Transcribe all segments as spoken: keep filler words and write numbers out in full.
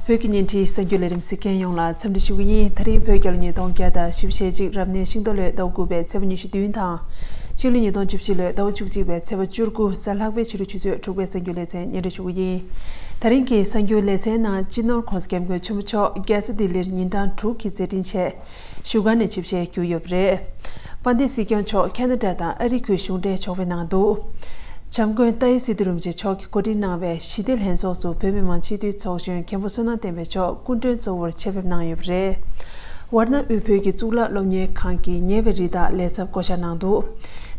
བོད་ཀྱི་བརྙན་འཕྲིན་གསར་འགྱུར་ལས་རིམ་གཟིགས་མཁན་ཡོངས་ལ་འཚམས་འདྲི་ཞུ་གི་ཡིན། ད་རིང་བོད་རྒྱལ་ལོ་ཉིས་སྟོང་བརྒྱ་དང་བཞི་བཅུ་ཞེ་གཅིག་རབ་གནས་ཤིང་རྟ་ལོའི་ཟླ་བ་དགུ་པའི་ཚེས་པ་ཉི་ཤུ་བདུན་དང་། ཕྱི་ལོ་ཉིས་སྟོང་བཅུ་བཞི་ལོའི་ཟླ་བ་བཅུ་གཅིག་པའི་ཚེས་པ་བཅུ་དགུ་གཟའ་ལྷག་པའི་ཕྱི་དྲོ་ཆུ་ཚོད་དྲུག་པའི་གསར་འགྱུར་ལེ་ཚན་སྙན་སྒྲོན་ཞུ་གི་ཡིན། ད་རིང་གི་གསར་འགྱུར་ལེ་ཚན་ནང་སྤྱི་ནོར་༸གོང་ས་༸སྐྱབས་མགོན་ཆེན་པོ་མཆོག་རྒྱལ་ས་ལྡི་ལིར་ཉིན་གྲངས་དྲུག་གི་མཛད་འཕྲིན་ཆེད་བཞུགས་སྒར་ནས་ཆིབས་ཞལ་བསྒྱུར་ཡོད་པ་རེད། དཔལ་ལྡན་སྲིད་སྐྱོང་མཆོག་ཁ་ན་ཌ་དང་ཨ་རིའི་ཁུལ་གཞུང་འབྲེལ་ཕྱོགས་ཕེབས་གནང་འདུག་བྱམས་མགོན་ཏཱའི་སི་ཏུ་རིན་པོ་ཆེ་མཆོག་གིས་གོ་སྒྲིག་གནང་བའི་ཞི་བདེ་ལྷན་ཚོགས་སུ་བོད་མི་མང་སྤྱི་འཐུས་ཚོགས་གཞོན་མཁན་པོ་བསོད་ནམས་བསྟན་འཕེལ་མཆོག་སྐུ་མགྲོན་གཙོ་བོར་ཆེད་ཕེབས་གནང་ཡོད་པ་རེད། ཝར་ན་དབུས་བོད་ཀྱི་གཙུག་ལག་སློབ་གཉེར་ཁང་གི་ཉེ་བའི་རི་དྭགས་ལས་ཚབ་བསྐོ་བཞག་གནང་འདུག་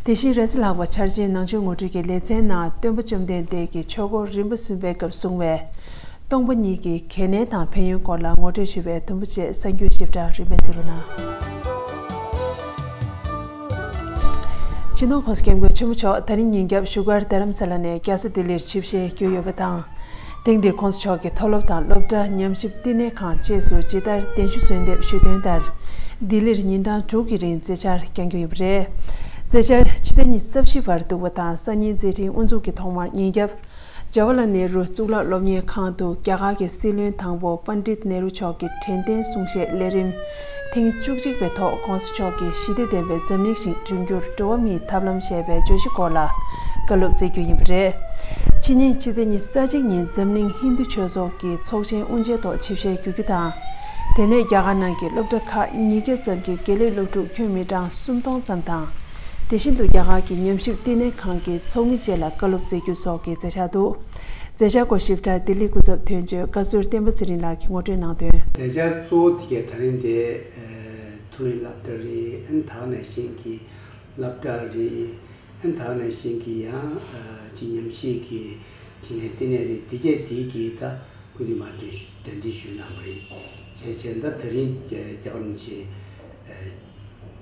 དེ་བཞིན་རེས་གཟའ་ལྷག་པ་འཆར་ཅན་ནང་ཆོས་ངོ་སྤྲོད་ཀྱི་ལེ་ཚན་ནང་སྟོན་པ་བཅོམ་ལྡན་འདས་ཀྱིས་ཆོས་འཁོར་རིམ་པ་གསུམ་པའི་སྐབས་གསུངས་པའི། སྟོང་པ་ཉིད་ཀྱི་གལ་གནད་དང་ཕན་ཡོན་སྐོར་ལ་ངོ་སྤྲོད་ཞུས་པའི་དུམ་བུ་བཅས་གསར་འགྱུར་ཞིབ་ཕྲ་རིམ་པས་གཟིགས་རོགས་གནང་། སྤྱི་ནོར་༸གོང་ས་༸སྐྱབས་མགོན་ཆེན་པོ་མཆོག་ད་རིང་ཉིན་རྒྱབ་བཞུགས་སྒར་རྡ་རམ་ས་ལ་ནས་རྒྱལ་ས་ལྡི་ལིར་ཆིབས་ཞལ་བསྒྱུར་ཡོད་པ་དང་། ཐེངས་འདིར་༸གོང་ས་མཆོག་གིས་མཐོ་སློབ་དང་སློབ་གྲྭ། ཉམས་ཞིབ་བསྟི་གནས་ཁང་བཅས་སུ་ཇི་ལྟར་གདན་ཞུ་གསོལ་འདེབས་ཞུས་དོན་ལྟར། ལྡི་ལིར་ཉིན་གྲངས་དྲུག་གི་རིང་མཛད་འཆར་བསྐྱངས་རྒྱུ་ཡིན་པ་རེད། མཛད་འཆར་ཕྱི་ཚེས་ཉི་ཤུ་རྩ་བཞི་བར་འདུག་པ་དང་། སང་ཉིན་མཛད་འཕྲིན་དབུ་འཛུགས་ཀྱི་ཐོག་མར་ཉིན་རྒྱབ། ཇ་ཝ་ལ་ནེ་རུ་གཙུག་ལག་སློབ་གཉེར་ཁང་དུ་རྒྱ་གར་གྱི་སྲིད་བློན་དང་པོ་པཎྜི་ཏ་ནེ་རུ་མཆོག་གི་དྲན་རྟེན་གསུང་བཤད་ལས་རིམ་ཐེངས་བཅུ་གཅིག་པའི་ཐོག་༸གོང་ས་མཆོག་གིས་ཞི་བདེ་ལྡན་པའི་འཛམ་གླིང་ཞིག་བསྐྲུན་རྒྱུར་འགྲོ་བ་མིའི་ཐབས་ལམ་ཞེས་པའི་བརྗོད་གཞི་སྐོར་ལ་བཀའ་སློབ་སྩལ་རྒྱུ་ཡིན་པ་རེད། ཕྱི་ཉིན་ཕྱི་ཚེས་ཉི་ཤུ་རྩ་གཅིག་ཉིན་འཛམ་གླིང་ཧིན་རྡུ་ཆོས་ཚོགས་ཀྱི་ཚོགས་ཆེན་དབུ་འབྱེད་ཐོག་ཆིབས་ཞལ་བསྒྱུར་རྒྱུ་དང་། དེ་ནས་རྒྱ་གར་ནང་གི་སློབ་གྲྭ་ཁག་ཉིས་བརྒྱ་ཙམ་གྱི་དགེ་ལས་སློབ་ཕྲུག་ཁྱོན་མི་གྲངས་སུམ་སྟོང་ཙམ་དང་། དེ་བཞིན་དུ་རྒྱ་གར་གྱི་ཉམས་ཞིབ་བསྟི་གནས་ཁང་གི་ཚོགས་མི་བཅས་ལ་བཀའ་སློབ་སྩལ་རྒྱུ་སོགས་ཀྱི་མཛད་འཆར་འདུག་མཛད་འཆར་སྐོར་ཞིབ་ཕྲ་ལྡི་ལི་སྐུ་ཚབ་དོན་གཅོད་བཀའ་ཟུར་བསྟན་པ་ཚེ་རིང་ལགས་ཀྱིས་ངོ་སྤྲོད་གནང་དོན། མཛད་འཆར་གཙོ་བོ་དེ་གའི་ད་རིང་དེ་མཐོ་རིམ་སློབ་གྲྭ་རེད། ཨན་ད་ག་ནང་བཞིན་གྱི་སློབ་གྲྭ་རེད། ཨན་ད་ག་ནང་བཞིན་གྱི་ཡང་ཅིག་ཉམས་ཞིབ་ཀྱི་བྱེད་མཁན་བསྟི་གནས་རེད། དེ་གས་དེ་གི་ད་སྐུ་མདུན་མར་གདན་འདྲེན་ཞུས་གནང་བ་རེད། བྱས་བྱས་ད་ད་རིང་རྒྱལ་བ་རིན་པོ་ཆེ་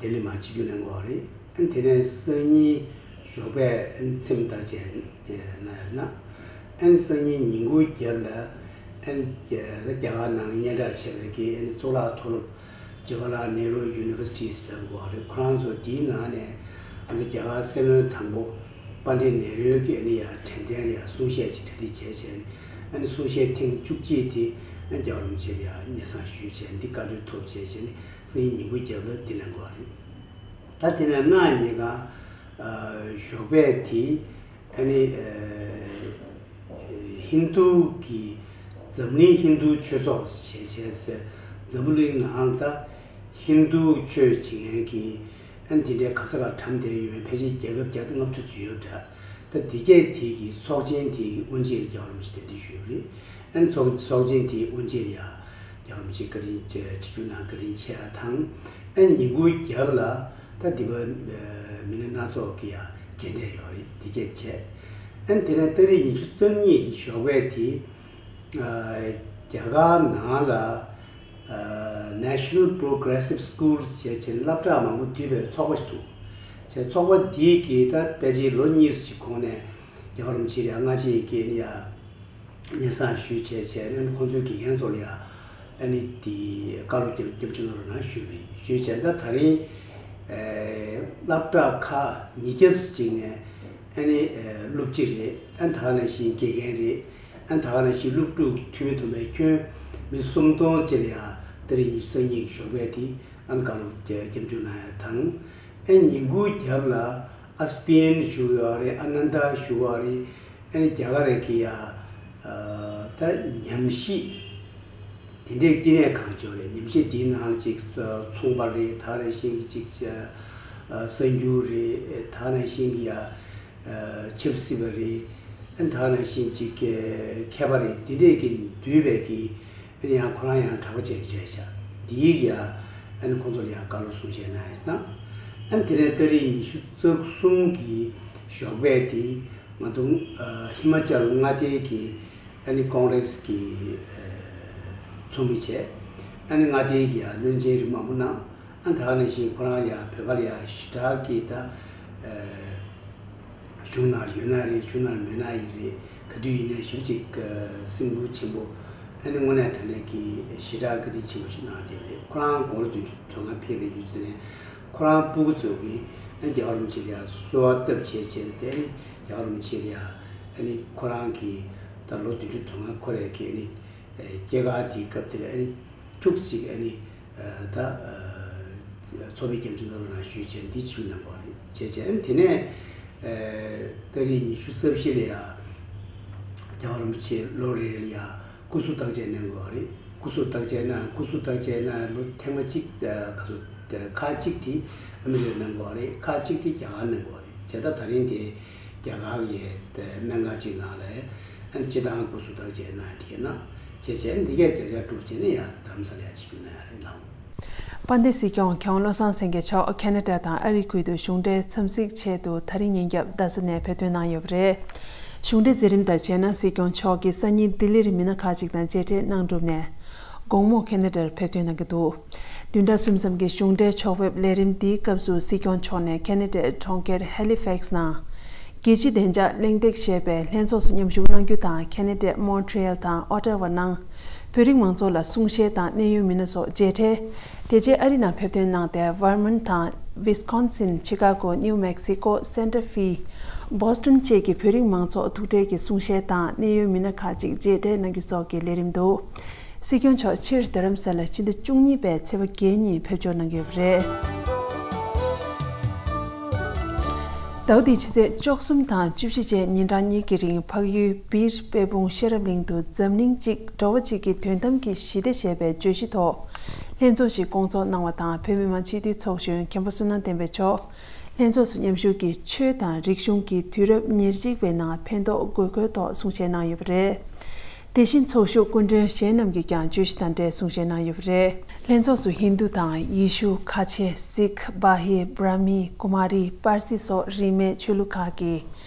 ལྡི་ལི་མར་ཆིབས་བསྒྱུར་གནང་དགོས་པ་རེད། ཨན་དེ་ནས་སང་ཉིན་ཞོགས་པའི་ཨན་མཚན་ལྟར་བྱས་ན་ཡང་ན། ཨན་སང་ཉིན་ཉིན་གུང་རྒྱབ་ལ་ཨན་རྒྱ་གར་ནང་སྙན་གྲགས་ཆེ་བའི་གི་ཨན་གཙུག་ལག་མཐོ་སློབ་ཇ་ཝ་ལ་ནེ་རུ་ཡུ་ནི་ཝར་སི་ཊི་ཟེར་བ་རེད། ཁོ་རང་ཚོ་དེའི་ནང་ནས་ཨན་རྒྱ་གར་སྲིད་བློན་དང་པོ་པཎྜི་ཏ་ནེ་རུ་གི་ཨན་ཡ་དྲན་རྟེན་ལ་ཡ་གསུང་བཤད་ཅིག་གྲ་སྒྲིག་བྱས་བྱས་ནས་ཨན་གསུང་བཤད་ཐེངས་བཅུ་གཅིག་དེ་ཨན་རྒྱལ་བ་རིན་པོ་ཆེ་ལ་ཡ་སྙན་སེང་ཞུས་བྱས་འདི་བཀའ་འཁྲོལ་ཐོབ་བྱས་བྱས་ནས་སང་ཉིན་ཉིན་གུང་རྒྱབ་ལ་འདི་ལེན་དགོས་པ་རེད། ད་དེ་ནས་གནངས་ཉིན་གང་ཞོགས་པའི་དེ་ཨ་ནི་ཧིན་རྡུ་གི་འཛམ་གླིང་ཧིན་རྡུ་ཆོས་ཚོགས་ཞེས་བྱས་ཟེར། འཛམ་བུ་གླིང་ནང་ད་ཧིན་རྡུ་ཆོས་བྱེད་མཁན་གྱི་ཨ་ནི་དེ་འདྲའི་ག་ས་ག་གྲམ་བསྡད་ཡོད་མེད་ཕལ་ཆེར་རྒྱལ་ཁབ་བརྒྱ་དང་ལྔ་བཅུ་ཙམ་ཡོད་འདྲ། ད་དེ་གས་དེ་གི་ཚོགས་ཆེན་དེ་གི་དབུ་འབྱེད་ལ་རྒྱལ་བ་རིན་པོ་ཆེ་གདན་འདྲེན་ཞུས་པ་རེད། ཨ་ནི་ཚོགས་ཚོགས་ཆེན་དེའི་དབུ་འབྱེད་ལ་ཡ་རྒྱལ་བ་རིན་པོ་ཆེ་བཀའ་དྲིན་ཆེ་ཆིབས་བསྒྱུར་གནང་བཀའ་དྲིན་ཆེ་བ་དང་། ཨ་ནི་ཉིན་གུང་རྒྱབ་ལ་ད་འདི་པ་མི་སྣ་སྣ་ཚོགས་ཀྱི་ཡ་མཇལ་འཕྲད་ཡོད་རེད། དེ་གས་བྱས། ཨ་ནི་དེ་ནས་ཏ་རིག་ཉི་ཤུ་རྩ་གཉིས་ཀྱི་ཞོགས་པའི་དེ་རྒྱ་གར་ནང་ལ་National Progressive Schools ཞེས་བྱས་སློབ་གྲྭ་མང་པོ་འདུས་པའི་ཚོགས་པ་ཞིག་འདུག་བྱས་ཚོགས་པ་འདིས་ཀྱིས་ད་ཕལ་ཆེར་ལོ་གཉིས་ཙམ་གྱི་གོང་ནས་རྒྱལ་བ་རིན་པོ་ཆེ་ལ་ཡ་སྔ་རྗེས་ཀྱི་ཡ་སྙན་སེང་ཞུས་བྱས་བྱས་ནས་ཁོང་ཚོའི་དགེ་རྒན་ཚོ་ལ་ཡ་ཨ་ནི་དེ་བཀའ་སློབ་རྒྱབ་རྒྱབ་སྐྱོར་གནང་རོགས་གནང་ཞུས་པ་རེད། ཞུས་བྱས་ད་ད་རིང་སློབ་གྲྭ་ཁག་ཉིས་བརྒྱ་ཙམ་ཅིག་ནས་ཨ་ནི་སློབ་སྤྱི་རེད། ཨ་ནི་ད་ག་ནང་བཞིན་དགེ་རྒན་རེད། ཨ་ནི་ད་ག་ནང་བཞིན་སློབ་ཕྲུག་འཐུས་མི་དུ་མའི་ཁྱོན་མི་སུམ་སྟོང་ཅིག་ལ་ཡ་ཏ་རིག་ཉི་ཤུ་རྩ་གཉིས་ཀྱི་ཞོགས་པའི་དེ་ཨ་ནི་བཀའ་སློབ་རྒྱབ་སྐྱོར་གནང་ཡ་དང་། ཨ་ནི་ཉིན་གུང་རྒྱབ་ལ་ཨ་སི་པི་ཨན་ཞུ་ཡོད་རེད། ཨ་ནན་ད་ཞུ་ཡོད་རེད། ཨ་ནི་རྒྱ་གར་རེ་གི་ཡ་ད་ཉམས་ཞིབ་དེ་འདྲའི་བསྟི་གནས་ཁང་ཅིག་རེད། ཉམས་ཞིབ་དེའི་ནང་ལ་ཅིག་ཚོང་པ་རེད། ད་ག་ནང་བཞིན་གྱི་ཅིག་གསར་འགྱུར་རེད། ད་ག་ནང་བཞིན་གྱི་ཡ་ཆབ་སྲིད་པ་རེད། ཨ་ནི་ད་ག་ནང་བཞིན་ཅིག་མཁས་པ་རེད། དེ་འདྲས་ཀྱི་འདུས་པའི་གི་ཨ་ནི་ཡང་ཁོ་རང་ཡང་གྲྭ་པ་བྱས་བྱས་བྱ་འདིའི་ཡ་ཨ་ནི་ཁོང་ཚོ་ལ་ཡང་བཀའ་སློབ་གསུང་བཤད་གནང་ཡ་ཞིག་དང་། ཨ་ནི་དེ་ནས་ཏ་རིག་ཉི་ཤུ་རྩ་གསུམ་གི་ཞོགས་པའི་དེ་ང་ཚོ་ཧི་མ་ཅལ་མངའ་སྡེའི་གི་ཨ་ནི་ཀོང་རེས་ཀྱི་ཚོགས་མི་བྱས། ཨ་ནི་མངའ་སྡེའི་གི་ཡ་བློན་ཆེན་རིགས་མང་པོ་གནང་། ཨ་ནི་ད་ག་ནང་བཞིན་ཁོ་རང་ཡ་བོད་པ་ལ་ཡ་ཞེ་དྲག་གི་ད་གཞུང་ནང་ཡོད་ན་རེད། གཞུང་ནང་མེད་ན་ཡི་རེད། ག་དུས་ཡིན་ནའི་ཞེ་པོ་ཅིག་སེམས་ཁུར་ཆེན་པོ། ཨ་ནི་དངོས་གནས་དྲང་གནས་ཀྱི་ཞེ་དྲག་བཀའ་དྲིན་ཆེན་པོ་ཞིག་གནང་བསྡད་པ་རེད། ཁོ་རང་དགུང་ལོ་བདུན་ཅུ་དོན་ལྔ་ཕེབས་པའི་ཡུལ་ཚེ་ནས་ཁོ་རང་སྤུ་གུ་ཚོ་གིས་ཨ་ནི་རྒྱལ་བ་རིན་པོ་ཆེ་ལ་ཡ་གསོལ་བ་བཏབ་བྱས་བྱས་ཏེ། ཨ་ནི་རྒྱལ་བ་རིན་པོ་ཆེ་ལ་ཡ་ཨ་ནི་ཁོ་རང་གི་ད་ལོ་བདུན་ཅུ་དོན་ལྔ་འཁོར་ཡ་གི་ཨ་ནི་ སྐྱེས་སྐར་དེའི་སྐབས་དེ་ལ་ཨ་ནི་ཐུགས་གཅིག་ཨ་ནི་ད་ཚོགས་པའི་སྐྱབས་འཇུག་གནང་རོགས་གནང་ཞུས་བྱས་འདི་ཆིབས་གནང་དགོས་རེད། བྱས་བྱས་ཨ་ནི་དེ་ནས་ཏ་རིག་ཉི་ཤུ་རྩ་བཞི་ལ་ཡ་རྒྱལ་བ་རིན་པོ་ཆེ་ལོ་རེ་རེ་ལ་ཡ་སྐུ་གཟུགས་བརྟག་དཔྱད་གནང་དགོས་རེད། སྐུ་གཟུགས་བརྟག་དཔྱད་གནང་། སྐུ་གཟུགས་བརྟག་དཔྱད་གནང་ལོ་ཐེངས་མ་གཅིག་ག་ཚོད་ཁག་གཅིག་དེ་ཨ་མི་རི་ཀར་གནང་དགོས་རེད། ཁག་གཅིག་དེ་རྒྱ་གར་གནང་དགོས་རེད། བྱས་ད་ད་རིང་དེ་རྒྱ་གར་གྱི་སྨན་ཁང་གཅིག་ནང་ལ་ཨ་ནི་སྤྱི་བཏང་སྐུ་གཟུགས་བརྟག་དཔྱད་གནང་ཡ་དེ་ག་གནང་། བྱས་བྱས་འདི་གས་མཛད་འཆར་གྲུབ་རྗེས་ནས་ཡང་རྡ་རམ་ས་ལ་ཡང་ཆིབས་བསྒྱུར་གནང་ཡ་རེད་ལགས། དཔལ་ལྡན་སྲིད་སྐྱོང་མཁས་དབང་བློ་བཟང་སེང་གེ་མཆོག་ཁེ་ན་ཌ་དང་ཨ་རིའི་ཁུལ་དུ་གཞུང་འབྲེལ་འཚམས་གཟིགས་ཆེད་དུ་ད་རིང་ཉིན་རྒྱབ་རྡ་ས་ནས་ཕེབས་ཐོན་གནང་ཡོད་པ་རེད། གཞུང་འབྲེལ་མཛད་རིམ་ལྟར་བྱས་ན། སྲིད་སྐྱོང་མཆོག་གིས་སང་ཉིན་ལྡི་ལིར་མི་སྣ་ཁག་ཅིག་དང་མཇལ་འཕྲད་གནང་གྲུབ་ནས། དགོང་མོ་ཁེ་ན་ཌར་ཕེབས་ཐོན་གནང་གི་འདུག་བདུན་ཕྲག་གསུམ་ཙམ་གྱི་གཞུང་འབྲེལ་ཕྱོགས་ཕེབས་ལས་རིམ་འདིའི་སྐབས་སུ་སྲིད་སྐྱོང་མཆོག་ནས་ཁེ་ན་ཌའི་གྲོང་ཁྱེར་ཧེ་ལི་ཕེག་སི་ནང་། རྒྱལ་སྤྱིའི་བདེ་འཇགས་གླེང་སྟེགས་ཞེས་པའི་ལྷན་ཚོགས་སུ་མཉམ་ཞུགས་གནང་རྒྱུ་དང་། ཁེ་ན་ཌའི་མོན་ཊི་རི་ཡལ་དང་ཨོ་ཊ་ཝ་ནང་བོད་རིགས་མང་ཚོགས་ལ་གསུང་བཤད་དང་གནད་ཡོད་མི་སྣ་སོགས་མཇལ་འཕྲད། དེ་རྗེས་ཨ་རི་ནང་ཕེབས་ཐོན་གནང་སྟེ། ཝར་མོན་ཊི་དང་ཝིས་ཀོན་སིན། ཆི་ཀ་གོ། ནིའུ་མེག་སི་ཀོ། སན་ཊ་ཧྥེ། བོ་སི་ཊོན་བཅས་ཀྱི་བོད་རིགས་མང་ཚོགས་ཐུག་འཕྲད་ཀྱི་གསུང་བཤད་དང་གནད་ཡོད་མི་སྣ་ཁག་ཅིག་མཇལ་འཕྲད་གནང་རྒྱུ་སོགས་ཀྱི་ལས་རིམ་འདུག་སྲིད་སྐྱོང་མཆོག་ཕྱིར་རྡ་རམ་ས་ལར་ཕྱི་ཟླ་བཅུ་གཉིས་པའི་ཚེས་པ་བརྒྱད་ཉིན་ཕེབས་འབྱོར་གནང་གི་ཡོད་པ་རེད། ཟླ་བ་འདིའི་ཕྱི་ཚེས་བཅུ་གསུམ་དང་བཅུ་བཞི་བཅས་ཉིན་གྲངས་གཉིས་ཀྱི་རིང་འཕགས་ཡུལ་སྦིར་དཔལ་སྤུངས་ཤེས་རབ་གླིང་དུ་འཛམ་གླིང་གཅིག་འགྲོ་བ་གཅིག་གི་དོན་དམ་གྱི་ཞི་བདེ་ཞེས་པའི་བརྗོད་གཞི་ཐོག་ལྷན་ཚོགས་ཤིག་བསྐོང་ཚོགས་གནང་བ་དང་། བོད་མི་མང་སྤྱི་འཐུས་ཚོགས་གཞོན་མཁན་པོ་བསོད་ནམས་བསྟན་འཕེལ་མཆོག་ལྷན་ཚོགས་སུ་མཉམ་ཞུགས་ཀྱིས་ཆོས་དང་རིག་གཞུང་གི་དུས་རབས་ཉེར་གཅིག་པའི་ནང་ཕན་ཐོགས་དགོས་མཁོའི་ཐོག་གསུང་བཤད་གནང་ཡོད་པ་རེད། དེ་བཞིན་ཚོགས་ཞུགས་སྐུ་མགྲོན་གཞན་རྣམས་ཀྱིས་ཀྱང་བརྗོད་གཞི་དང་འབྲེལ་གསུང་བཤད་གནང་ཡོད་པ་རེད། ལྷན་ཚོགས་སུ་ཧིན་རྡུ་དང་ཡེ་ཤུ། ཁ་ཆེ། སིག། བྷ་ཧི། བྷྲ་མི། ཀུ་མ་རི། པར་སི་སོགས་རིས་མེད་ཆོས་ལུགས་ཁག་གི་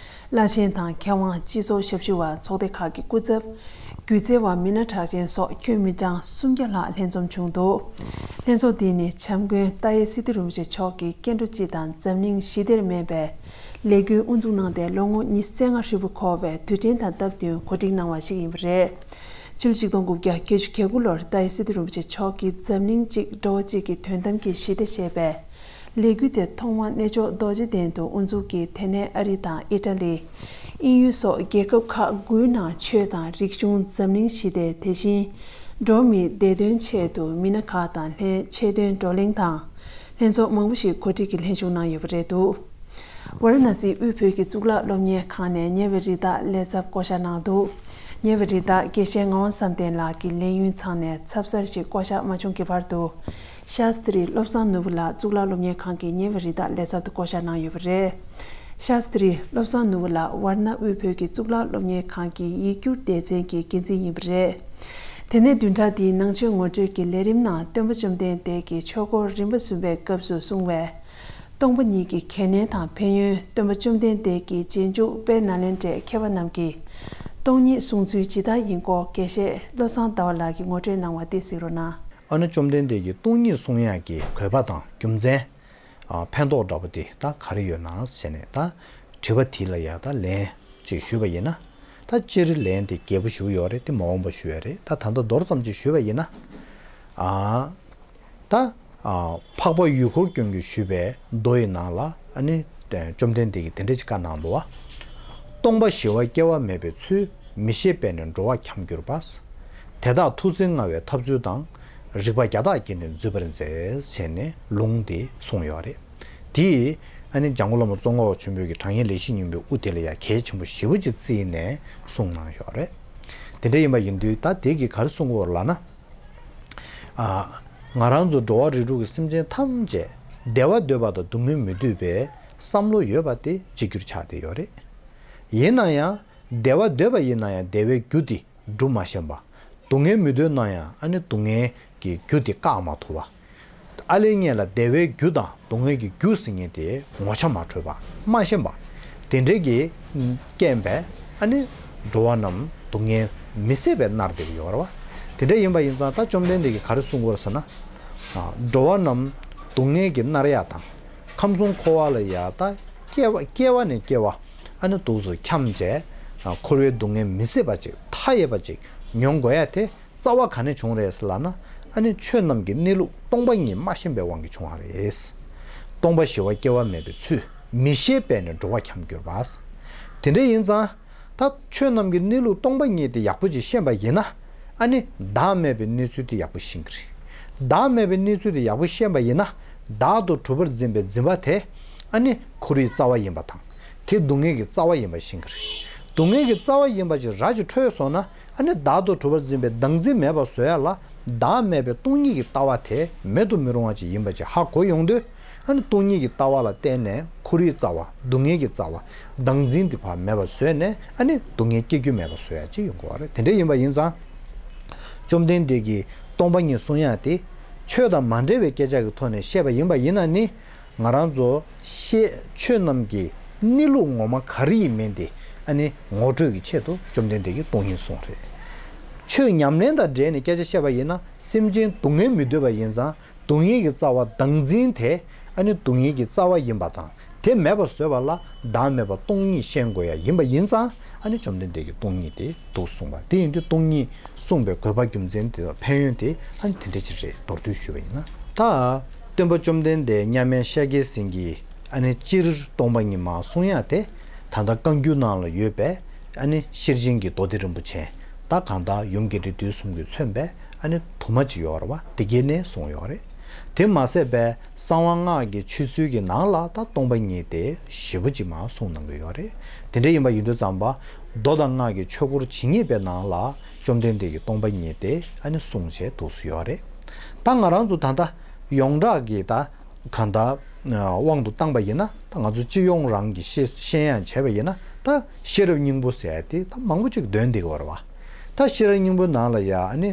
བླ་ཆེན་དང་མཁས་དབང། སྤྱི་ཚོགས་ཞབས་ཞུ་བ། ཚོགས་སྡེ་ཁག་གི་སྐུ་ཚབ། སྒྱུ་རྩལ་བ། མི་སྣ་གྲགས་ཅན་སོགས་ཁྱོན་མི་གྲངས་སུམ་བརྒྱ་ལྷག་ལྷན་འཛོམས་བྱུང་འདུག་ལྷན་ཚོགས་འདི་ནི་བྱམས་མགོན་ཏཱ་ཡེ་སིད་ཏི་རིན་པོ་ཆེ་མཆོག་གིས་སྐྱེ་འགྲོ་སྤྱི་དང་འཛམ་གླིང་ཞི་བདེར་སྨན་པའི་ལས་འགུལ་དབུ་འཛུགས་གནང་སྟེ། ལོ་ངོ་ཉི་ཤུ་རྩ་ལྔ་ཧྲིལ་པོ་འཁོར་བའི་དུས་དྲན་དང་སྟབས་བསྟུན་གོ་སྒྲིག་གནང་བ་ཞིག་ཡིན་པ་རེད། ཕྱི་ལོ་ཆིག་སྟོང་དགུ་བརྒྱ་བརྒྱད་ཅུ་གྱ་དགུ་ལོར་ཏཱ་ཡེ་སིད་ཏི་རིན་པོ་ཆེ་མཆོག་གིས་འཛམ་གླིང་གཅིག་འགྲོ་བ་གཅིག་གི་དོན་དམ་གྱི་ཞི་བདེ་ཞེས་པའི་ལས་འགུལ་དེ་ཐོག་མར་གནས་མཆོག་རྡོ་རྗེ་གདན་དུ་དབུ་འཛུགས་ཀྱིས། དེ་ནས་ཨ་རི་དང་ཨི་ཊ་ལི། དབྱིན་ཡུལ་སོགས་རྒྱལ་ཁབ་ཁག་དགུའི་ནང་ཆོས་དང་རིག་གཞུང་། འཛམ་གླིང་ཞི་བདེ། དེ་བཞིན་འགྲོ་བ་མིའི་བདེ་དོན་ཆེད་དུ་མི་སྣ་ཁག་དང་ལྷན་ཆེད་དོན་བགྲོ་གླེང་དང་། ལྷན་ཚོགས་མང་པོ་ཞིག་གོ་སྒྲིག་གིས་ལྷན་ཞུགས་གནང་ཡོད་པ་རེད་འདུག་ཝཱ་ར་ཎ་སིའི་དབུས་བོད་ཀྱི་གཙུག་ལག་སློབ་གཉེར་ཁང་ནས་ཉེ་བའི་རི་དྭགས་ལས་ཚབ་བསྐོ་གཞག་གནང་འདུག་ཉེ་བའི་རི་དྭགས་དགེ་བཤེས་ངག་དབང་བསམ་གཏན་ལགས་ཀྱི་ལས་ཡུན་ཚང་ནས་ཚབ་གསར་ཞིག་བསྐོ་གཞག་མ་བྱུང་གི་བར་དུ། ཤཱསྟྲི་བློ་བཟང་ནོར་བུ་ལགས་གཙུག་ལག་སློབ་གཉེར་ཁང་གི་ཉེ་བའི་རི་དྭགས་ལས་ཚབ་ཏུ་བསྐོ་གཞག་གནང་ཡོད་པ་རེད། ཤཱསྟྲི་བློ་བཟང་ནོར་བུ་ལགས་ཝཱ་ར་ཎ་དབུས་བོད་ཀྱི་གཙུག་ལག་སློབ་གཉེར་ཁང་གི་ཡིག་སྒྱུར་སྡེ་ཚན་གྱི་འགན་འཛིན་ཡིན་པ་རེད། དེ་ནས་བདུན་ཕྲག་འདིའི་ནང་ཆོས་ངོ་སྤྲོད་ཀྱི་ལས་རིམ་ནང་། སྟོན་པ་བཅོམ་ལྡན་འདས་ཀྱི་ཆོས་འཁོར་རིམ་པ་གསུམ་པའི་སྐབས་སུ་གསུངས་པའི་སྟོང་པ་ཉིད་ཀྱི་གལ་གནད་དང་ཕན་ཡོན། སྟོན་པ་བཅོམ་ལྡན་འདས་ཀྱི་རྗེས་འཇུག་དཔལ་ནཱ་ལེནྡྲའི་མཁས་པ་རྣམས་ཀྱིས་སྟོང་ཉིད་གསུང་ཚུལ་ཇི་ལྟར་ཡིན་སྐོར་དགེ་བཤེས་བློ་བཟང་ཟླ་བ་ལགས་ཀྱིས་ངོ་སྤྲོད་གནང་བ་དེ་གཟིགས་རོགས་གནང་། ཨ་ནི་བཅོམ་ལྡན་འདས་ཀྱིས་སྟོང་ཉིད་གསུང་ཡག་གི་དགོས་པ་དང་རྒྱུ་མཚན། ཨ། ཕན་ཐོགས་འདྲ་པོ་དེ་ད་ག་རེ་ཡོད་ན་ཟེར་ནས་ད་དྲི་བ་དེ་ལ་ཡ་ད་ལན་ཅིག་ཞུས་པ་ཡིན་ན། ད་སྤྱིར་ལན་དེ་རྒྱས་པོ་ཞེ་པོ་ཡོད་རེད། དེ་མ་འོངས་པ་ཞུ་ཡ་རེད། ད་ད་ལྟ་མདོར་ཙམ་ཅིག་ཞུས་པ་ཡིན་ན། ཨ། ད། ཨ། འཕགས་པ་ཡུལ་འཁོར་ཀུན་གྱིས་ཞུས་པའི་མདོ་ཡི་ནང་ལ་ཨ་ནི་བཅོམ་ལྡན་འདས་ཀྱིས་དེ་འདྲ་ཅིག་བཀའ་གནང་འདུག་བ། སྟོང་པ་ཞི་བ་སྐྱེ་བ་མེད་པའི་ཚུལ། མི་ཤེས་པས་ནི་འགྲོ་བ་འཁྱམས་གྱུར་པ། དེ་དག་ཐུགས་བརྩེ་མངའ་བའི་ཐབས་ཚུལ་དང་། རིགས་པ་བརྒྱ་དག་གིས་ནི་འཛུད་པར་མཛད། ཟེར་ནས་ལུང་དེ་གསུངས་ཡོད་རེད། དེ་ཨ་ནི་འཇམ་མགོན་བླ་མ་ཙོང་ཁ་པ་ཆེན་པོས་ཀྱི་དྲང་ངེས་ལེགས་བཤད་སྙིང་པོའི་དབུ་དེ་ལ་ཡང་གལ་ཆེན་པོ་ཞེ་པོ་ཅིག་བརྩིས་ནས་གསུངས་གནང་ཡོད་རེད། དེ་འདྲ་ཡིན་པ་ཡིན་དུས་ད་དེ་གིས་ག་རེ་གསུང་གི་ཡོད་རེད་ལབ་ན། ཨ། ང་རང་ཚོ་འགྲོ་བ་རིགས་དྲུག་གི་སེམས་ཅན་ཐམས་ཅད་བདེ་བ་འདོད་པ་དང་སྡུག་བསྔལ་མི་འདོད་པའི་བསམ་བློ་ཡོད་པ་དེ་གཅིག་གྱུར་ཆགས་བསྡད་ཡོད་རེད། ཡིན་ན་ཡང་བདེ་བ་འདོད་པ་ཡིན་ན་ཡང་བདེ་བའི་རྒྱུ་དེ་སྒྲུབ་མ་ཤེས་པ། སྡུག་བསྔལ་མི་འདོད་ན་ཡང་ཨ་ནི་སྡུག་བསྔལ་གྱི་རྒྱུ་དེ་བཀག་མ་ཐུབ་པ། ཨ་ལས་ངན་ལ་བདེ་བའི་རྒྱུ་དང་སྡུག་བསྔལ་གྱི་རྒྱུ་ཟེར་མཁན་དེ་ངོ་ཆ་མ་འཕྲོད་པ། མ་ཤེས་པ། དེ་འདྲས་ཀྱི་རྐྱེན་པས་ཨ་ནི་འགྲོ་བ་རྣམས་སྡུག་བསྔལ་མི་བཟད་པའི་མནར་བསྡད་ཀྱི་ཡོད་རེད་བ། དེ་འདྲས་ཡིན་པ་ཡིན་ཙང་ད་བཅོམ་ལྡན་འདས་ཀྱིས་ག་རེ་གསུང་གི་ཡོད་རེད་ཟེར་ན། ཨ། འགྲོ་བ་རྣམས་སྡུག་བསྔལ་གྱིས་མནར་ཡ་དང་། ཁམས་གསུམ་འཁོར་བ་ལ་ཡ་ད་སྐྱེ་བ་སྐྱེ་བ་ནས་སྐྱེ་བ། ཨ་ནི་འདུག་སེ་འཁྱམས་བྱས། ཨ། འཁོར་བའི་སྡུག་བསྔལ་མི་བཟད་པ་ཅིག་མཐའ་ཡས་པ་ཅིག་མྱོང་དགོས་ཡ་དེ་རྩ་བ་ག་ནས་བྱུང་རེད་ཟེར་ལབ་ན། ཨ་ནི་ཆོས་རྣམས་ཀྱི་གནས་ལུགས་སྟོང་པ་ཉིད་མ་ཤེས་པའི་དབང་གིས་བྱུང་བ་རེད། སྟོང་པ་ཞི་བ་སྐྱེ་བ་མེད་པའི་ཚུལ། མི་ཤེས་པས་ནི་འགྲོ་བ་འཁྱམས་གྱུར་པ། དེ་འདྲ་ཡིན་ཙང་། ད་ཆོས་རྣམས་ཀྱི་གནས་ལུགས་སྟོང་པ་ཉིད་དེ་ཡག་པོ་ཅིག་ཤེས་པ་ཡིན་ན། ཨ་ནི་བདག་མེད་པའི་གནས་ཚུལ་དེ་ཡག་པོ་ཤེས་ཀྱི་རེད། བདག་མེད་པའི་གནས་ཚུལ་དེ་ཡག་པོ་ཤེས་པ་ཡིན་ན། བདག་ཏུ་གྲུབ་པར་འཛིན་པའི་འཛིན་པ་དེ། ཨ་ནི་འཁོར་བའི་རྩ་བ་ཡིན་པ་དང་། དེ་སྡུག་བསྔལ་གྱི་རྩ་བ་ཡིན་པ་ཤེས་ཀྱི་རེད། སྡུག་བསྔལ་གྱི་རྩ་བ་ཡིན་པ་ཅིག་ར་ཅིག་འཕྲོད་སོང་ན། ཨ་ནི་བདག་ཏུ་གྲུབ་པར་འཛིན་པའི་བདག་འཛིན་མེད་པར་བཟོ་ཡ་ལ། བདག་མེད་པའི་སྟོང་ཉིད་ཀྱི་ལྟ་བ་དེ་མེད་དུ་མི་རུང་བ་ཅིག་ཡིན་པ་ཅིག་ཧ་གོ་ཡོང་དུས། ཨ་ནི་སྟོང་ཉིད་ཀྱི་ལྟ་བ་ལ་བརྟེན་ནས་འཁོར་བའི་རྩ་བ། སྡུག་བསྔལ་གྱི་རྩ་བ། བདག་འཛིན་དེ་ཕར་མེད་པར་བཟོས་ནས། ཨ་ནི་སྡུག་བསྔལ་སྐྱེ་རྒྱུ་མེད་པར་བཟོ་ཡ་ཅིག་ཡོང་དགོས་པ་རེད། དེ་འདྲ་ཡིན་པ་ཡིན་ཙང་། བཅོམ་ལྡན་འདས་ཀྱིས་སྟོང་པ་ཉིད་གསུང་ཡ་དེ། ཆོས་དང་མ་འབྲེལ་བའི་སྐད་ཆ་གི་ཐོག་ནས་བཤད་པ་ཡིན་པ་ཡིན་ན་ནི། ང་རང་ཚོ་ཤེས་ཆོས་རྣམས་ཀྱི་གནས་ལུགས་ངོ་མ་ག་རེ་ཡིན་མིན་དེ། ཨ་ནི་ངོ་སྤྲོད་ཀྱི་ཆེད་དུ་བཅོམ་ལྡན་འདས་ཀྱིས་སྟོང་ཉིད་གསུངས་རེད། ཆོས་ཉམས་ལེན་དང་འབྲེལ་ནས་སྐད་ཆ་བཤད་པ་ཡིན་ན། སེམས་ཅན་སྡུག་བསྔལ་མི་འདོད་པ་ཡིན་ཙང་། སྡུག་བསྔལ་གྱི་རྩ་བ་བདག་འཛིན་དེ། ཨ་ནི་སྡུག་བསྔལ་གྱི་རྩ་བ་ཡིན་པ་དང་། དེ་མེད་པར་བཟོས་པ་ལ་བདག་མེད་པ་སྟོང་ཉིད་ཤེས་དགོས་ཡ་ཡིན་པ་ཡིན་ཙང་། ཨ་ནི་བཅོམ་ལྡན་འདས་ཀྱིས་སྟོང་ཉིད་དེ་འདུག་གསུངས་པ། དེ་ཡིན་དུས་སྟོང་ཉིད་གསུངས་པའི་དགོས་པ་རྒྱུ་མཚན་དེ་དང་ཕན་ཡོན་དེ། ཨ་ནི་དེ་འདྲ་ཅིག་རེད། མདོར་བསྡུས་ཞུས་པ་ཡིན་ན། ད་སྟོན་པ་བཅོམ་ལྡན་འདས་མཉམ་མེད་ཤཱཀྱའི་སེང་གེས། ཨ་ནི་སྤྱིར་སྟོང་པ་ཉིད་མར་གསུང་ཡ་དེ། ད་ལྟ་བཀའ་འགྱུར་ནང་ལ་ཡོད་པའི། ཨ་ནི་ཤེར་ཕྱིན་གྱི་མདོ་སྡེ་རིན་པོ་ཆེ། ད་གང་ལྟར་ཡུམ་རྒྱས་འབྲིང་བསྡུས་གསུམ་གྱིས་མཚོན་པའི། ཨ་ནི་དུ་མ་ཅིག་ཡོད་རེད་པ། དེ་གའི་ནས་གསུངས་ཡོད་རེད། དེ་མ་ཟད་པའི་གསང་བ་སྔགས་ཀྱི་ཆོས་ཚུལ་གྱི་ནང་ལ། ད་སྟོང་པ་ཉིད་དེ་ཞེ་པོ་ཅིག་མར་གསུངས་གནང་གི་ཡོད་རེད། དེ་འདྲ་ཡིན་པ་ཡིན་དུས་ཙམ་པ། མདོ་དང་སྔགས་ཀྱི་ཆོས་སྐོར་ཇི་སྙེད་པའི་ནང་ལ། བཅོམ་ལྡན་འདས་ཀྱིས་སྟོང་པ་ཉིད་དེ། ཨ་ནི་གསུངས་བྱས་འདུག་སེ་ཡོད་རེད། ད་ང་རང་ཚོ་ད་ལྟ་ཡོངས་གྲགས་ཀྱི་ད། གང་ལྟར། དབང་དུ་བཏང་པ་ཡིན་ན། ད་ང་ཚོ་སྤྱི་ཡོངས་རང་གི་ཤེས་ཤེས་ཡང་བྱས་པ་ཡིན་ན། ད་ཤེས་རབ་སྙིང་པོ་ཟེར་ཡ་དེ་ད་མང་པོ་ཅིག་འདོན་བསྡད་ཀྱི་ཡོད་རེད་པ། ད་ཤེས་རབ་སྙིང་པོའི་ནང་ལ་ཡ། ཨ་ནི་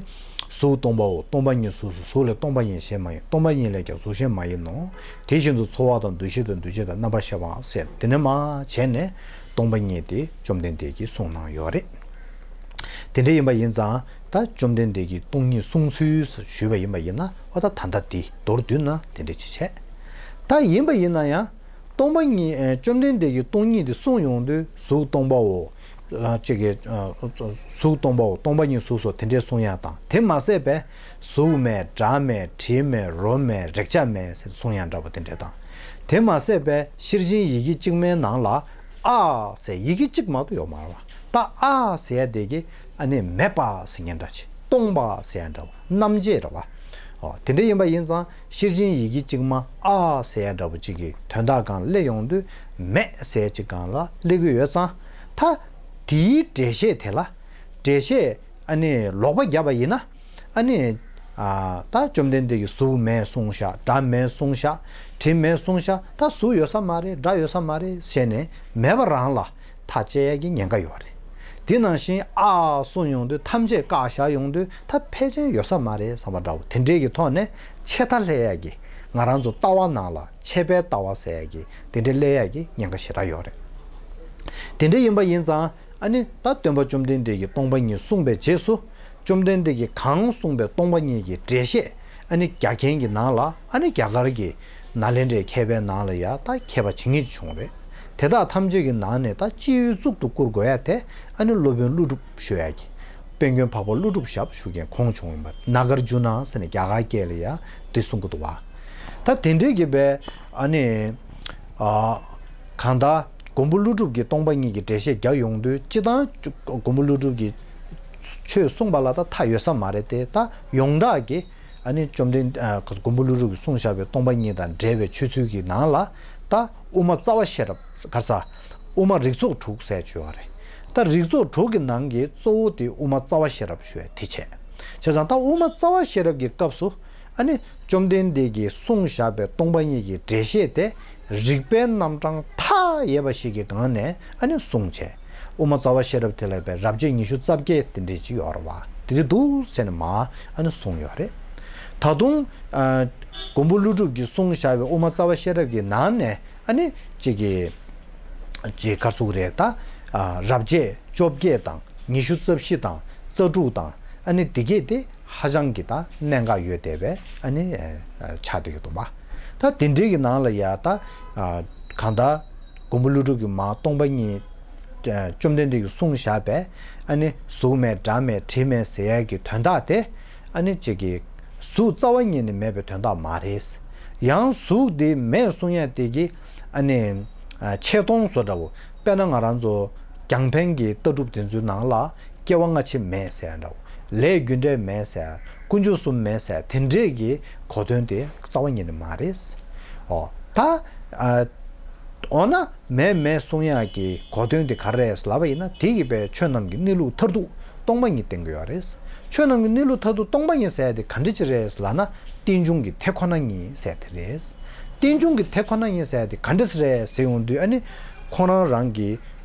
གཟུགས་སྟོང་པའོ། སྟོང་པ་ཉིད་གཟུགས་སོ། གཟུགས་ལས་སྟོང་པ་ཉིད་གཞན་མ་ཡིན། སྟོང་པ་ཉིད་ལས་ཀྱང་གཟུགས་གཞན་མ་ཡིན་ནོ། དེ་བཞིན་དུ་ཚོར་བ་དང་། འདུ་ཤེས་དང་། འདུ་བྱེད་དང་། རྣམ་པར་ཤེས་པའང་ཟེར། དེ་ནས་མར་བྱས་ནས་སྟོང་པ་ཉིད་དེ་བཅོམ་ལྡན་འདས་ཀྱིས་གསུངས་གནང་ཡོད་རེད། དེ་འདྲ་ཡིན་པ་ཡིན་ཙང་། ད་བཅོམ་ལྡན་འདས་ཀྱིས་སྟོང་ཉིད་གསུངས་ཚུལ་ཞུས་པ་ཡིན་པ་ཡིན་ན། འོ་ད་ད་ལྟ་དེ་མདོར་བསྡུས་ན་དེ་འདྲ་ཅིག་བྱས། ད་ཡིན་པ་ཡིན་ན་ཡང་། སྟོང་པ་ཉིད། ཨེ། བཅོམ་ལྡན་འདས་ཀྱིས་སྟོང་ཉིད་དེ་གསུངས་ཡོང་དུས། གཟུགས་སྟོང་པའོ། ཨ། ཅིག་གིས། ཨ། གཟུགས་སྟོང་པའོ། སྟོང་པ་ཉིད་གཟུགས་སོ། དེ་འདྲས་གསུང་ཡ་དང་། དེ་མ་ཟད་པའི་གཟུགས་མེད། སྒྲ་མེད། དྲི་མེད། རོ་མེད། རེག་བྱ་མེད་ཟེར་གསུང་ཡ་འདྲ་པོ་དེ་འདྲས་དང་། དེ་མ་ཟད་པའི་ཤེར་ཕྱིན་ཡི་གེ་གཅིག་མའི་ནང་ལ། ཨ་ཟེར་ཡི་གེ་གཅིག་མ་གཏོགས་ཡོད་མ་རེད་པ། ད་ཨ་ཟེར་ཡ་དེ་གིས། ཨ་ནི་མེད་པ་ཟེར་མཁན་འདྲ་ཅིག་སྟོང་པ་ཟེར་ཡ་འདྲ་པོ། རྣམ་བཅད་རེད་པ། ཨོ། དེ་འདྲ་ཡིན་པ་ཡིན་ཙང་། ཤེར་ཕྱིན་ཡི་གེ་གཅིག་མ་ཨ་ཟེར་ཡ་འདྲ་པོ་ཅིག་གི་དོན་དག་སྒང་སླེབས་ཡོང་དུས། མེད་ཟེར་ཡ་ཅིག་སྒང་ལ་སླེབས་ཀྱི་ཡོད་ཙང་། ད་དེའི་འགྲེལ་བཤད་དེ་ལ། འགྲེལ་བཤད། ཨ་ནི་ལོག་པ་བརྒྱབ་པ་ཡིན་ན། ཨ་ནི། ཨ། ད་བཅོམ་ལྡན་འདས་ཀྱིས་གཟུགས་མེད་གསུངས་ཤག་སྒྲ་མེད་གསུངས་ཤག་དྲི་མེད་གསུངས་ཤག་ད་གཟུགས་ཡོད་ས་མ་རེད། སྒྲ་ཡོད་ས་མ་རེད་ཟེར་ནས། མེད་པ་རང་ལ་ཐག་བཅད་ཡ་གི་ཉེན་ཁ་ཡོད་རེད། དེ་ནང་བཞིན་ཨ་གསུངས་ཡོང་དུས། ཐམས་ཅད་བཀག་བཞག་ཡོང་དུས། ད་ཕལ་ཆེར་ཡོད་ས་མ་རེད་བསམ་པ་འདྲ་པོ། དེ་འདྲས་ཀྱི་ཐོག་ནས་ཆད་མཐའ་སླེབས་ཡ་གི། ང་རང་ཚོ་ལྟ་བ་ནང་ལ་ཆད་པའི་ལྟ་བ་ཟེར་ཡ་གི། དེ་འདྲས་སླེབས་ཡ་གི་ཉེན་ཁ་ཞེ་དྲག་ཡོད་རེད། དེ་འདྲས་ཡིན་པ་ཡིན་ཙང་། ཨ་ནི་ད་སྟོན་པ་བཅོམ་ལྡན་འདས་ཀྱིས་སྟོང་པ་ཉིད་གསུངས་པའི་རྗེས་སུ། བཅོམ་ལྡན་འདས་ཀྱིས་གང་གསུངས་པའི་སྟོང་པ་ཉིད་ཀྱི་འགྲེལ་བཤད། ཨ་ནི་རྒྱག་མཁན་གྱི་ནང་ལ། ཨ་ནི་རྒྱ་གར་གྱི་ནཱ་ལེནྡྲའི་མཁས་པའི་ནང་ལ་ཡ། ད་མཁས་པ་ཇི་སྙེད་ཅིག་བྱུང་རེད། དེ་དག་ཐམས་ཅད་ཀྱི་ནང་ནས། ད་སྤྱི་བོའི་གཙུག་ཏུ་བཀུར་དགོས་ཡ་དེ། ཨ་ནི་སློབ་དཔོན་ཀླུ་སྒྲུབ་ཞུ་ཡ་གི། དཔལ་མགོན་འཕགས་པ་ཀླུ་སྒྲུབ་ཞབས་ཞུ་མཁན་ཁོང་བྱུང་ཡིན་པ། ནཱ་གར་ཇུ་ན་ཟེར་ནས་རྒྱ་གར་སྐད་ལ་ཡ་འདི་གསུང་གི་འདུག་པ། ད་དེ་འདྲས་ཀྱི་བས། ཨ་ནི། ཨ། གང་ལྟར་མགོན་པོ་ཀླུ་སྒྲུབ་ཀྱིས་སྟོང་པ་ཉིད་ཀྱི་འགྲེལ་བཤད་རྒྱག་ཡོང་དུས། སྤྱིར་བཏང་མགོན་པོ་ཀླུ་སྒྲུབ་ཀྱིས་ཆོས་གསུངས་པ་ལ་ད་མཐའ་ཡོད་ས་མ་རེད་དེ། ད་ཡོངས་གྲགས་ཀྱི། ཨ་ནི་བཅོམ་ལྡན། ཨ། མགོན་པོ་ཀླུ་སྒྲུབ་ཀྱིས་གསུངས་བཞག་པའི་སྟོང་པ་ཉིད་དང་འབྲེལ་བའི་ཆོས་ཚུལ་གྱི་ནང་ལ། ད་དབུ་མ་རྩ་བ་ཤེས་རབ། ག་ས། དབུ་མ་རིགས་ཚོགས་དྲུག་ཟེར་ཅིག་ཡོད་རེད། ད་རིགས་ཚོགས་དྲུག་གི་ནང་གི་གཙོ་བོ་དེ་དབུ་མ་རྩ་བ་ཤེས་རབ་ཞུ་བ་དེ་བྱས། བྱས་ཙང་ད་དབུ་མ་རྩ་བ་ཤེས་རབ་ཀྱི་སྐབས་སུ། ཨ་ནི་བཅོམ་ལྡན་འདས་ཀྱིས་གསུངས་བཞག་པའི་སྟོང་པ་ཉིད་ཀྱི་འགྲེལ་བཤད་དེ། རིགས་པའི་རྣམ་གྲངས་མཐའ་ཡས་པ་ཞིག་གི་སྒང་ནས། ཨ་ནི་གསུངས་བྱས། དབུ་མ་རྩ་བ་ཤེས་རབ་དེ་ལ་བས་རབ་བྱེད་ཉི་ཤུ་རྩ་བརྒྱད་དེ་འདྲས་ཅིག་ཡོད་རེད་པ། དེ་འདྲས་འདུག་ཟེར་ནས་མར། ཨ་ནི་གསུངས་ཡོད་རེད། ད་དུང་། ཨ། མགོན་པོ་ཀླུ་སྒྲུབ་ཀྱིས་གསུངས་བཞག་པའི་དབུ་མ་རྩ་བ་ཤེས་རབ་ཀྱི་ནང་ནས། ཨ་ནི་གཅིག་གི། གཅིག་ག་རེ་ཟེར་དགོས་རེད་ད། ཨ། རབ་བྱེད་བཅོ་བརྒྱད་དང་། ཉི་ཤུ་རྩ་བཞི་དང་། རྩ་དྲུག་དང་། ཨ་ནི་འདི་གས་དེ་ཧ་ཅང་གི་ད་གནད་འགག་ཡོད་བསྡད་པའི། ཨ་ནི། ཨ། ཆགས་བསྡད་ཀྱི་འདུག་པ། ད་དེ་འདྲའི་གི་ནང་ལ་ཡ་ད། ཨ། གང་ལྟར་མགོན་པོ་ཀླུ་སྒྲུབ་ཀྱིས་མར་སྟོང་པ་ཉིད། ཨ། བཅོམ་ལྡན་འདས་ཀྱིས་གསུངས་བཞག་པའི། ཨ་ནི་གཟུགས་མེད། སྒྲ་མེད། དྲི་མེད་ཟེར་ཡ་གི་དོན་དག་དེ། ཨ་ནི་གཅིག་གི། གཟུགས་རྩ་བ་ཉིད་ནས་མེད་པའི་དོན་དག་མ་རེད། ཡང་གཟུགས་དེ་མེད་གསུང་ཡ་དེ་གིས། ཨ་ནི། ཨ། ཆེ་མཐོང་བཟོ་འདྲ་བོ། དཔེར་ན་ང་རང་ཚོ་རྒྱང་འཕེན་གྱི་ལྟ་གྲུབ་དེ་ཚོའི་ནང་ལ། སྐྱེ་བ་སྔ་ཕྱི་མེད་ཟེར་ཡ་འདྲ་བོ། ལས་རྒྱུ་འབྲས་མེད་ཟེར། དཀོན་མཆོག་གསུམ་མེད་ཟེར། དེ་འདྲས་ཀྱི་གོ་དོན་དེ་རྩ་བ་ཉིད་ནས་མ་རེད། ཨོ། ད་ཨ། འོ་ན་མེད་མེད་གསུང་ཡག་གི་གོ་དོན་དེ་ག་རེ་རེད་ལབ་པ་ཡིན་ན། དེ་ཡི་པའི་ཆོས་རྣམས་ཀྱི་གནས་ལུགས་མཐར་ཐུག་སྟོང་པ་ཉིད་བསྟན་གྱི་ཡོད་རེད། ཆོས་རྣམས་ཀྱི་གནས་ལུགས་མཐར་ཐུག་སྟོང་པ་ཉིད་ཟེར་ཡག་དེ་ག་འདྲ་ཅིག་རེད་ལབ་ན། རྟེན་འབྱུང་གི་དེ་ཁོ་ན་ཉིད་ཟེར་དེ་རེད། རྟེན་འབྱུང་གི་དེ་ཁོ་ན་ཉིད་ཟེར་ཡག་དེ་ག་འདྲ་ཅིག་རེད་ཟེར་ཡོང་དུས། ཨ་ནི་ཁོང་རང་རང་གི་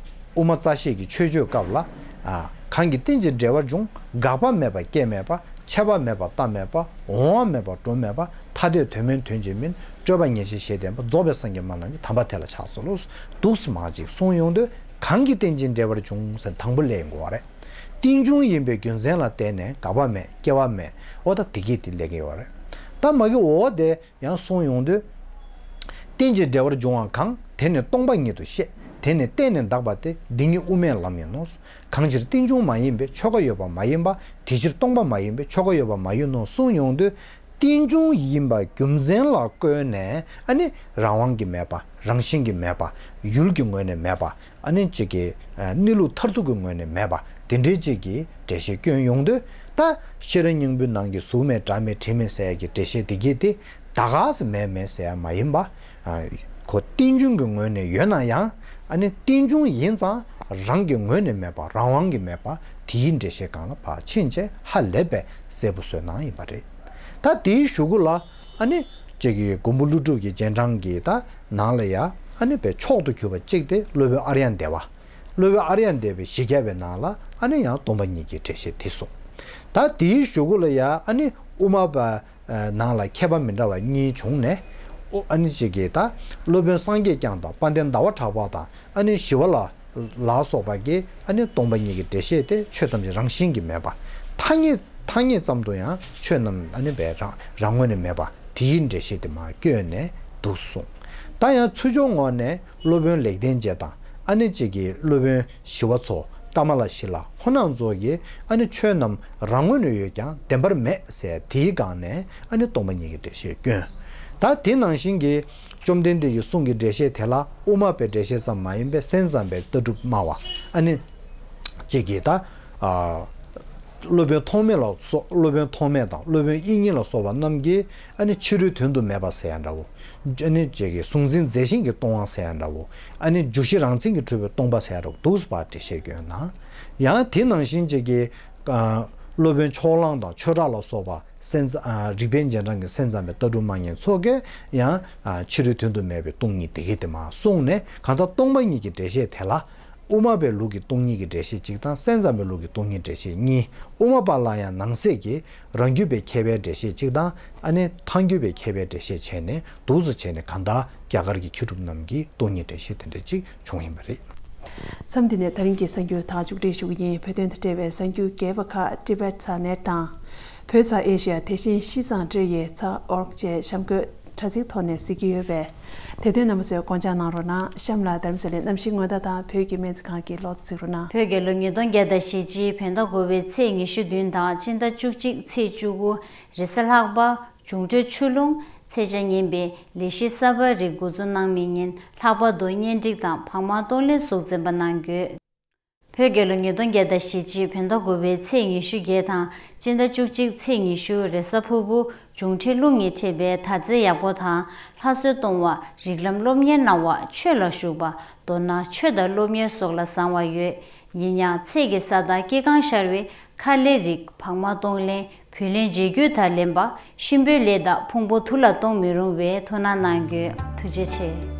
དབུ་མ་རྩ་ཤེས་ཀྱི་ཆོས་སྤྱོད་སྐབས་ལ། ཨ། གང་གིས་རྟེན་ཅིང་འབྲེལ་བར་འབྱུང་། འགག་པ་མེད་པ་སྐྱེ་མེད་པ། ཆད་པ་མེད་པ་རྟག་མེད་པ། འོང་བ་མེད་པ་འགྲོ་མེད་པ། ཐ་དད་དོན་མིན་དོན་གཅིག་མིན། སྤྲོས་པ་ངེས་ཤེས་ཞེས་བསྟན་པ། རྫོགས་པའི་སངས་རྒྱས་སྨྲ་རྣམས་ཀྱི། དམ་པ་དེ་ལ་ཕྱག་འཚལ་ལོ། འདུག་སེ་མ་གཅིག་གསུངས་ཡོང་དུས། གང་གིས་རྟེན་ཅིང་འབྲེལ་བར་འབྱུང་ཟེར་དང་པོ་སླེབས་ཡོང་གི་ཡོད་རེད། རྟེན་འབྱུང་ཡིན་པའི་རྒྱུ་མཚན་ལ་བརྟེན་ནས་འགག་པ་མེད། སྐྱེ་བ་མེད། འོ་ད་དེ་གས་དེ་སླེབས་ཀྱི་ཡོད་རེད། ད་མ་གི་འོ་དེ་ཡང་གསུངས་ཡོང་དུས། རྟེན་ཅིང་འབྲེལ་བར་འབྱུང་བ་གང་། དེ་ནི་སྟོང་པ་ཉིད་དུ་ཤེས། དེ་ནི་བརྟེན་ནས་འདག་པ་སྟེ། འདི་ཉིད་དབུ་མའི་ལམ་ཡིན་ནོ། གང་ཕྱིར་རྟེན་འབྱུང་མ་ཡིན་པའི། ཆོས་འགའ་ཡོད་པ་མ་ཡིན་པ། དེ་ཕྱིར་སྟོང་པ་མ་ཡིན་པའི། ཆོས་འགའ་ཡོད་པ་མ་ཡིན་ནོ་གསུངས་ཡོང་དུས། རྟེན་འབྱུང་ཡིན་པ་རྒྱུ་མཚན་ལ་བཀོད་ནས། ཨ་ནི་རང་དབང་གིས་མེད་པ། རང་བཞིན་གྱིས་མེད་པ། ཡུལ་གྱི་ངོས་ནས་མེད་པ། ཨ་ནི་གཅིག་གི་ཨ་གནས་ལུགས་མཐར་ཐུག་གི་ངོས་ནས་མེད་པ། དེ་འདྲའི་གཅིག་གི་འགྲེལ་བཤད་སྐྱོན་ཡོང་དུས། ད་ཤེས་རབ་སྙིང་པོའི་ནང་གི་གཟུགས་མེད་སྒྲ་མེད་དྲི་མེད་ཟེར་ཡག་གི་འགྲེལ་བཤད་དེ་གས་དེ་ད་ག་སེ་མེད་མེད་ཟེར་ཡག་མ་ཡིན་པ། ཨ། ཁོ་རྟེན་འབྱུང་གི་ངོས་ནས་ཡོད་ན་ཡང་། ཨ་ནི་རྟེན་འབྱུང་ཡིན་ཙང་རང་གི་ངོས་ནས་མེད་པ། རང་དབང་གིས་མེད་པ། དེའི་འགྲེལ་བཤད་སྒང་ལ་ཕར་ཕྱིན་བྱས་ཧ་ལས་པའི་གསལ་པོ་བཟོས་གནང་ཡིན་པ་རེད། ད་དེའི་གཞུག་གུ་ལ། ཨ་ནི་གཅིག་གི་མགོན་པོ་ཀླུ་སྒྲུབ་ཀྱི་རྗེས་འབྲང་གི་ད་ནང་ལ་ཡ། ཨ་ནི་པའི་མཆོག་ཏུ་གྱུར་པ་གཅིག་དེ་སློབ་དཔོན་ཨཱརྱ་དེ་བ། སློབ་དཔོན་ཨཱརྱ་དེ་བའི་བཞི་བརྒྱ་པའི་ནང་ལ། ཨ་ནི་ཡང་སྟོང་པ་ཉིད་ཀྱི་འགྲེལ་བཤད་དེ་གསུངས། ད་དེའི་གཞུག་གུ་ལ་ཡ། ཨ་ནི་དབུ་མ་པ་ནང་ལ་མཁས་པ་མི་འདྲ་བ་གཉིས་བྱུང་ནས། ཨོ། ཨ་ནི་གཅིག་གིས་ད་སློབ་དཔོན་སངས་རྒྱས་བསྐྱངས་དང་། དཔལ་ལྡན་ཟླ་བ་གྲགས་པ་དང་། ཨ་ནི་ཞི་བ་ལྷ་ལ་སོགས་པ་གིས། ཨ་ནི་སྟོང་པ་ཉིད་ཀྱི་འགྲེལ་བཤད་དེ་ཆོས་ཐམས་ཅད་རང་བཞིན་གྱིས་མེད་པ། ཐ་སྙད་ཐ་སྙད་ཙམ་དུ་ཡང་ཆོས་རྣམས། ཨ་ནི་པའི་རང་རང་ངོས་ནས་མེད་པ། དེའི་འགྲེལ་བཤད་དེ་མར་བཀོད་ནས་འདུག་གསུངས། ད་ཡང་ཚུར་ཕྱོགས་ངོས་ནས་སློབ་དཔོན་ལེགས་ལྡན་འབྱེད་དང་། ཨ་ནི་གཅིག་གིས་སློབ་དཔོན་ཞི་བ་འཚོ། ཀ་མ་ལ་ཤཱི་ལ། ཁོང་རྣམ་ཚོ་གིས། ཨ་ནི་ཆོས་རྣམས་རང་ངོས་ནས་ཡོད་ཀྱང་བདེན་པར་མེད་ཟེར་དེའི་སྒང་ནས། ཨ་ནི་སྟོང་པ་ཉིད་ཀྱི་འགྲེལ་བཤད་བསྐྱོན། ད་དེ་ནང་བཞིན་གྱི་བཅོམ་ལྡན་འདས་ཀྱི་གསུང་གི་འགྲེལ་བཤད་དེ་ལ། དབུ་མ་པའི་འགྲེལ་བཤད་ཙམ་མ་ཡིན་པའི་སེམས་ཙམ་པའི་ལྟ་གྲུབ་སྨྲ་བ། ཨ་ནི་གཅིག་གིས་ད། ཨ། སློབ་དཔོན་ཐོགས་མེད་ལ་སོགས། སློབ་དཔོན་ཐོགས་མེད་དང་། སློབ་དཔོན་དབྱིག་གཉེན་ལ་སོགས་པ་རྣམས་ཀྱིས། ཨ་ནི་ཕྱི་རོལ་དོན་དུ་མེད་པ་ཟེར་ཡ་འདྲ་བོ། ཨ་ནི་གཅིག་གིས་གཟུང་འཛིན་རྫས་གཞན་གྱིས་སྟོང་པ་ཟེར་ཡ་འདྲ་བོ། ཨ་ནི་འཇུག་གཞི་རང་མཚན་གྱིས་གྲུབ་པས་སྟོང་པ་ཟེར་ཡ་འདྲ་བོ་འདུག་སེ་ཕར་འགྲེལ་བཤད་བསྐྱོན་གནང་། ཡང་དེ་ནང་བཞིན་གཅིག་གིས། ཨ། སློབ་དཔོན་ཕྱོགས་གླང་དང་ཆོས་གྲགས་ལ་སོགས་པ། སེམས་ཙམ། ཨ། རིགས་པའི་རྗེས་འབྲང་གི་སེམས་ཙམ་པའི་ལྟ་གྲུབ་སྨྲ་མཁན་ཚོ་གིས་ཡང་། ཨ། ཕྱི་རོལ་དོན་དུ་མེད་པའི་སྟོང་ཉིད་དེ་གས་དེ་མར་གསུངས་ནས། གང་ལྟར་སྟོང་པ་ཉིད་ཀྱི་འགྲེལ་བཤད་དེ་ལ། དབུ་མ་པའི་ལུགས་ཀྱི་སྟོང་ཉིད་ཀྱི་འགྲེལ་བཤད་གཅིག་དང་། སེམས་ཙམ་པའི་ལུགས་ཀྱི་སྟོང་ཉིད་འགྲེལ་བཤད་གཉིས། དབུ་མ་པ་ལ་ཡང་ནང་གསེས་ཀྱི་རང་རྒྱུད་པའི་མཁས་པའི་འགྲེལ་བཤད་གཅིག་དང་། ཨ་ནི་ཐལ་འགྱུར་བའི་མཁས་པའི་འགྲེལ་བཤད་བྱས་ནས། འདུག་སེ་བྱས་ནས་གང་ལྟར་རྒྱ་གར་གྱི་མཁས་གྲུབ་རྣམས་ཀྱི་སྟོང་ཉིད་འགྲེལ་བཤད་དེ་འདྲ་གཅིག་བྱུང་ཡིན་པ་རེད། མཚམས་འདི་ནས་ད་རིང་གི་གསར་འགྱུར་དག་མཇུག་སྒྲིལ་ཞུ་གི་ཡིན། བོད་དོན་དང་འབྲེལ་བའི་གསར་འགྱུར་རྒྱས་པ་ཁག་Tibet Net་དང་། བོད་ཚ་ཨེ་ཤི་ཡ། དེ་བཞིན་ཤིས་ཙང་ཀྲེ་ཡེ་ཚ་ཨོར་ཇེ་གཤམ་འཁོད་དྲ་ཚིགས་ཐོག་ནས་གཟིགས་ཀྱི་ཡོད་པས། དེ་དོན་རྣམ་པ་ཚོས་དགོངས་འཇགས་གནང་རོགས་གནང་། གཤམ་ལ་རྡ་རམ་ས་ལའི་གནམ་གཤིས་སྔོན་བརྡ་དང་བོད་ཀྱི་སྨན་རྩིས་ཁང་གི་ལོ་ཚིགས་རོགས་གནང་། བོད་རྒྱལ་ལོ་ཉིས་སྟོང་བརྒྱ་དང་ཞེ་གཅིག་བོད་ཟླ་དགུ་པའི་ཚེས་ཉི་ཤུ་བདུན་དང་སྤྱི་ཟླ་བཅུ་གཅིག་ཚེས་བཅུ་དགུ་རེས་གཟའ་ལྷག་པ། འབྱུང་འཕྲོད་ཆུ་རླུང་ཚེས་ཆ་གཉིས་པའི་ལས་གཞི་གསར་པ་རིགས་འགོ་འཛུགས་གནང་མི་ཉིན་ལྷག་པ་རྡོ་གཉེན་སྒྲིག་དང་འཕགས་མ་གཏོང་ལེན་གཟུགས་འཛིན་པ་གནང་དགོས། བོད་རྒྱལ་ལོ་ཉིས་སྟོང་བརྒྱ་དང་ཞེ་གཅིག་བོད་ཟླ་དགུ་པའི་ཚེས་ཉི་ཤུ་བརྒྱད་དང་སྤྱི་ཟླ་བཅུ་གཅིག་ཚེས་ཉི་ཤུ་རེས་གཟའ་ཕུར་བུ། འབྱུང་འཕྲོད་རླུང་ནད་འཕྲད་པའི་དར་རྩེ་ཡག་པོ་དང་། ལྷ་གསོལ་གཏོང་བ། རིགས་ལམ་སློབ་གཉེར་གནང་བ། ཆོས་ལ་ཞུགས་པ། མདོར་ན་ཆོས་དང་སློབ་གཉེར་སོགས་ལ་བཟང་བ་ཡོད། ཡིན་ཡང་ཚེས་ཀྱི་ས་བདག་སྐྱེ་ཁམས་ཤར་བས། ཁ་ལས་རིགས་འཕགས་མ་གཏོང་ལེན། བུ་ལོན་འཇལ་རྒྱུ་དང་ལེན་པ། གཤིན་པོའི་ལས་དང་ཕུང་པོ་དུག་ལ་གཏོང་མི་རུང་བས་ཐུགས་སྣང་གནང་རྒྱུ། ཐུགས་རྗེ་ཆེ།